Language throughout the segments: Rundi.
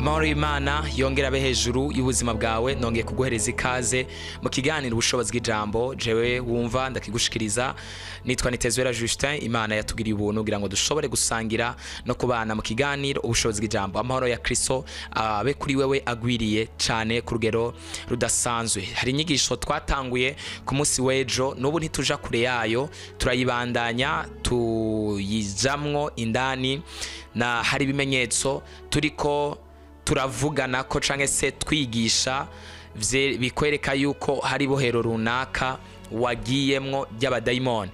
Amahoro y'Imana yongera abe hejuru y'ubuzima bwawe. Nongeye kuguhereza ikaze mu kiganiro Ubushobozi bw'Ijambo. Jewe wumva ndakigushikiriza nitwa Nitezwera Justin. Imana yatugiriye ubuntu kugira ngo dushobore gusangira no kubana mu kiganiro Ubushobozi bw'Ijambo. Amahoro ya Kristo abe kuri wewe agwiriye cyane ku rugero rudasanzwe. Hari inyigisho twatanguye ku munsi w'ejo, n'ubu ntituja kure yayo, turayibandanya, tuyijamwo indani. Na hari ibimenyetso turiko turavugana ko canke se twigisha bikwereka yuko hari bohero runaka wagiyemwo ry'abadayimoni.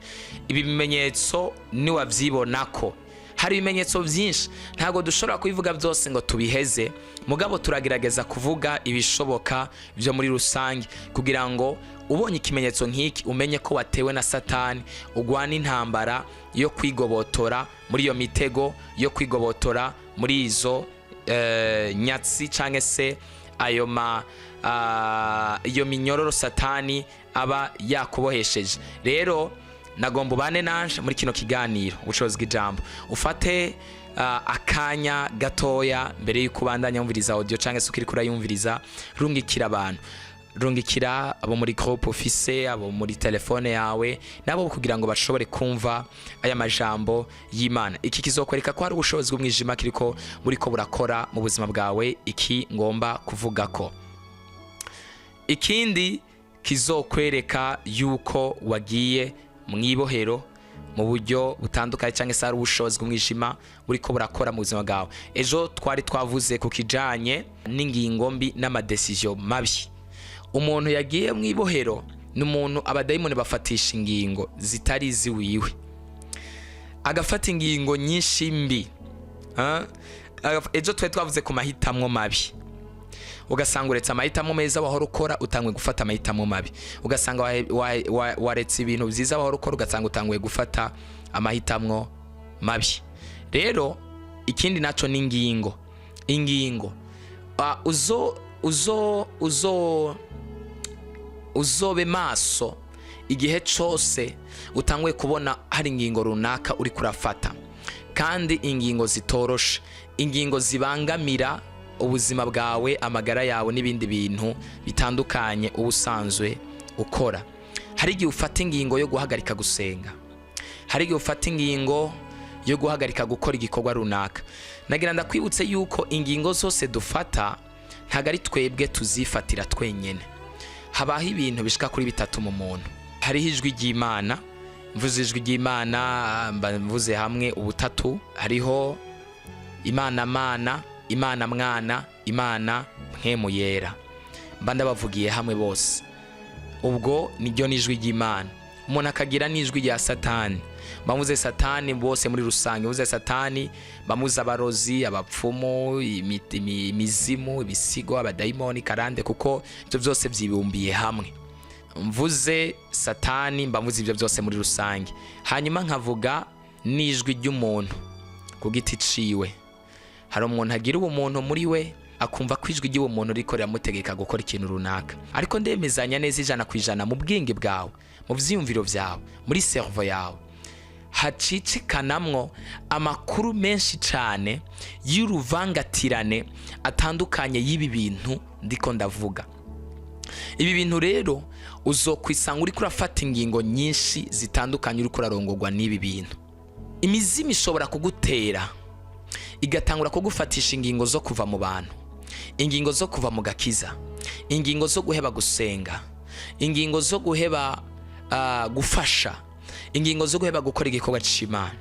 Ibi bimenyetso niwavyibonako, hari ibimenyetso byinshi, ntabwo dushobora kubivuga byose ngo tubiheze, mugabo turagerageza kuvuga ibishoboka byo muri rusange kugira ngo ubonye ikimenyetso nk'iki umenye ko watewe na Satani, ugwana intambara yo kwigobotora muri iyo mitego, yo kwigobotora muri izo nyatsi cyangwa se ayo ma iyo minyororo Satani aba yakubohesheje. Rero nagomba ubane nanje muri kino kiganiro Ubushobozi bw'Ijambo. Ufate akanya gatoya mbere y'uko ubandanya wumviriza audio cyangwa se ukiri kurayumviriza, rungikira abantu, rungikira abo muri groupe ufise, abo muri telefone yawe nabo, kugira ngo bashobore kumva aya majambo y'Imana. Iki kizokwereka ko hari ubushobozi bw'umwijima kiriko buriko burakora mu buzima bwawe, iki ngomba kuvuga ko. Ikindi kizokwereka yuko wagiye mu ibohero mu buryo butandukanye cyangwa se hari ubushobozi bw'umwijima buriko burakora mu buzima bwawe, ejo twari twavuze ku kijanye n'ingingo mbi n'ama décisions mabi. Umuntu yagiye mu ibohero ni umuntu abadayimoni bafatisha ingingo zitari iziwiwe, agafata ingingo nyinshi mbi. Ah, ejo twari twavuze ku mahitamwo mabi, ugasanga uretse amahitamo meza wahora ukora, utanguye gufata amahitamo mabi, ugasanga waretse ibintu byiza wahora ukora, ugasanga utanguye gufata amahitamo mabi. Rero ikindi naco ni ingingo. Ingingo, uzo uzo uzo uzobe maso igihe cose utanguye kubona hari ingingo runaka uri kurafata, kandi ingingo zitoroshe, ingingo zibangamira ubuzima bwawe, amagara yawe n'ibindi bintu bitandukanye uba usanzwe ukora. Hari igihe ufata ingingo yo guhagarika gusenga, hari igihe ufata ingingo yo guhagarika gukora igikorwa runaka. Nagira ndakwibutse yuko ingingo zose dufata ntabwo ari twebwe tuzifatira twenyine. Habaho ibintu bishika kuri bitatu mu muntu. Hariho ijwi ry'Imana. Mvuze ijwi ry'Imana mba mvuze hamwe ubutatu. Hariho Imana Mana, Imana Mwana, Imana Mpwemu Yera, mba ndabavugiye hamwe bose. Ubwo niryo n'ijwi ry'Imana. Umuntu akagira n'ijwi rya Satani. Bamuze Satani bose muri rusange, mvuze Satani bamuze abarozi, abapfumu, imizimu, ibisigo, abadayimoni, karande, kuko ibyo byose byibumbiye hamwe. Mvuze Satani mba mvuze ibyo byose muri rusange. Hanyuma nkavuga n'ijwi ry'umuntu ku giti ciwe. Hari umuntu agira ubumuntu muri we, akumva ko ijwi ry'ubumuntu riko riramutegeka gukora ikintu runaka. Ariko ndemezanya neza 100%, mu bwenge bwawe, mu vyiyumviro vyawe, muri cerveau yawe hacicikanamwo amakuru menshi cyane y'uruvangatirane atandukanye y'ibi bintu ndiko ndavuga. Ibi bintu rero uzokwisanga uriko urafata ingingo nyinshi zitandukanye, uriko urarongorwa n'ibi bintu. Imizimu ishobora kugutera, igatangura kugufatisha ingingo zo kuva mu bantu, ingingo zo kuva mu gakiza, ingingo zo guheba gusenga, ingingo zo guheba gufasha, ingingo zo guheba gukora igikorwa c'Imana,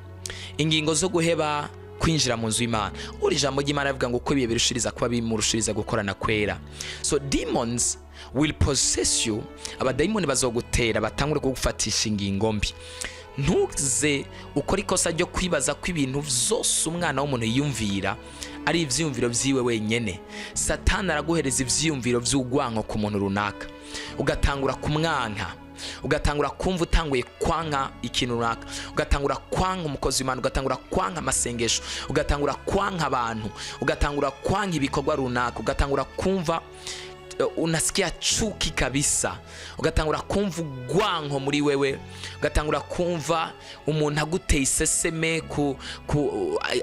ingingo zo guheba kwinjira mu nzu y'Imana. Uri ijambo ry'Imana rivuga ngo uko ibihe birushiriza kuba bimurushiriza gukorana kwera. So demons will possess you. Abadayimoni bazogutera, batangure kugufatisha ingingo mbi. Ntuze ukore ikosa ryo kwibaza ko ibintu vyose umwana w'umuntu yiyumvira ari ivyiyumviro vyiwe wenyene. Satani araguhereza ivyiyumviro vy'ugwanko ku muntu runaka, ugatangura kumwanka, ugatangura kumva utanguye kwanka ikintu runaka, ugatangura kwanka umukozi w'Imana, ugatangura kwanka amasengesho, ugatangura kwanka abantu, ugatangura kwanka ibikorwa runaka, ugatangura kumva Unasikia chuki kabisa, ugatangura kumva urwanko muri wewe, ugatangura kumva umuntu aguteye iseseme, ku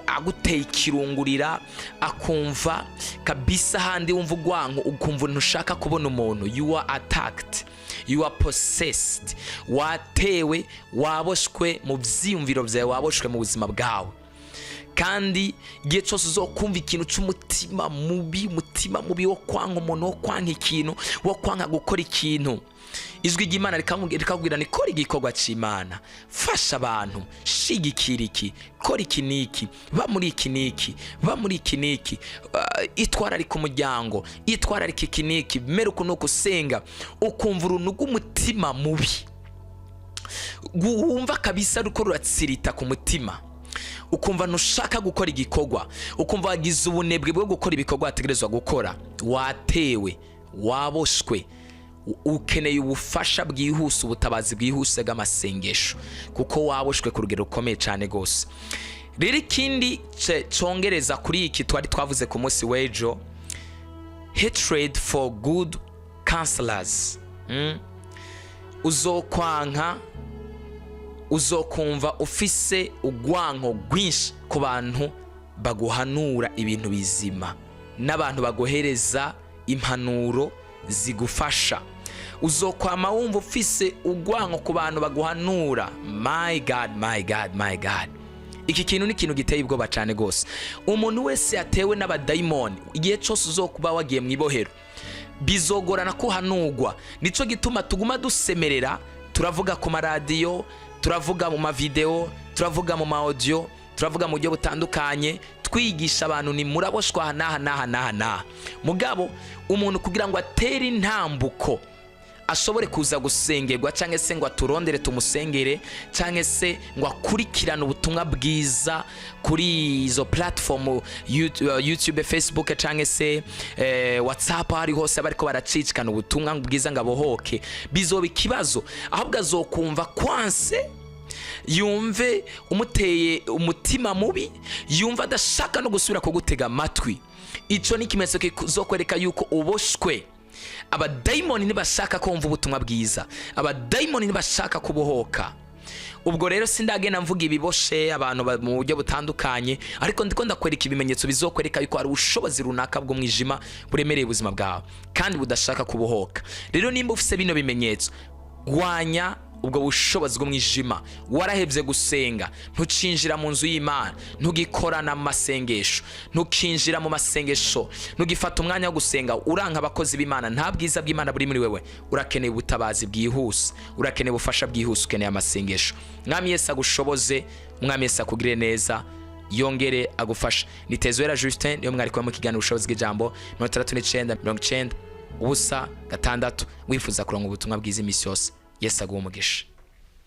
aguteye ikirungurira, akumva kabisa handi wumva urwanko, ukumva ntushaka kubona umuntu. You are attacked, you are possessed. Watewe, waboshwe mu vyiyumviro vyawe, waboshwe mu buzima bwawe. Kandi igihe cyose uzokumva ikintu cy'umutima mubi, umutima mubi wo kwanga umuntu, wo kwanka ikintu, wo kwanka gukora ikintu, ijwi ry'Imana rikakubwira ni kora igikorwa cy'Imana, fasha abantu, shigikira iki, kora iki n'iki, ba muri iki n'iki, ba muri iki n'iki, itwararika umuryango, itwararika iki n'iki, mera uku n'uku, usenga, ukumva uruntu rw'umutima mubi wumva kabisa ruko ruratsirita ku mutima, ukumva ntushaka gukora igikorwa, ukumva wagize ubunebwe bwo gukora ibikorwa wategerezwa gukora. Watewe, waboshwe, ukeneye ubufasha bwihuse, ubutabazi bwihuse bw'amasengesho, kuko waboshwe ku rugero rukomeye cyane rwose. Rero ikindi congereza kuri iki twari twavuze ku munsi w'ejo, hatred for good counselors. Uzokwanka, uzokumva ufise urwanko rwinshi ku bantu baguhanura ibintu bizima n'abantu baguhereza impanuro zigufasha. Uzokwama wumva ufise urwanko ku bantu baguhanura. My God, my God, my God! Iki kintu ni ikintu giteye ubwoba cyane rwose. Umuntu wese yatewe n'abadayimoni, igihe cyose uzokuba wagiye mu ibohero, bizogorana ko uhanurwa. Nicyo gituma tuguma dusemerera, turavuga ku maradiyo, turavuga mu mavideo, turavuga mu ma audio, turavuga mu buryo butandukanye, twigisha abantu ni muraboshwa aha n'aha n'aha n'aha n'aha. Mugabo umuntu kugira ngo atere intambuko ashobore kuza gusengerwa, cyangwa se ngo aturondere tumusengere, cyangwa se ngo akurikirane ubutumwa bwiza kuri izo platform, YouTube, Facebook cyangwa se WhatsApp, aho ari hose bariko baracicikana ubutumwa bwiza, ngo abohoke, bizoba ikibazo. Ahubwo azokumva kwanse, yumve umuteye umutima mubi, yumva adashaka no gusubira kugutega amatwi. Ico ni ikimenyetso kizokwereka yuko uboshwe. Abadayimoni ntibashaka kumva ubutumwa bwiza, abadayimoni ntibashaka kubohoka. Ubwo rero sindagenda mvuga ibiboshe abantu mu buryo butandukanye, ariko ndiko ndakwereka ibimenyetso bizokwereka yuko hari ubushobozi runaka bw'umwijima buremereye ubuzima bwawe kandi budashaka kubohoka. Rero nimba ufise bino bimenyetso, rwanya ubwo bushobozi bw'umwijima. Warahevye gusenga, ntucinjira mu nzu y'Imana, ntugikorana mu masengesho, ntukinjira mu masengesho, ntugifata umwanya wo gusenga, uranka abakozi b'Imana, nta bwiza bw'Imana buri muri wewe, urakeneye ubutabazi bwihuse, urakeneye ubufasha bwihuse, ukeneye amasengesho. Mwami Yesu agushoboze, Umwami Yesu akugirire neza, yongere agufasha. Ni Tezwera Justin, niyo mwari kuba mu kiganiro Ubushobozi bw'Ijambo. 69 90 0 6 wifuza kuronka ubutumwa bwiza iminsi yose. Yesu aguhe umugisha.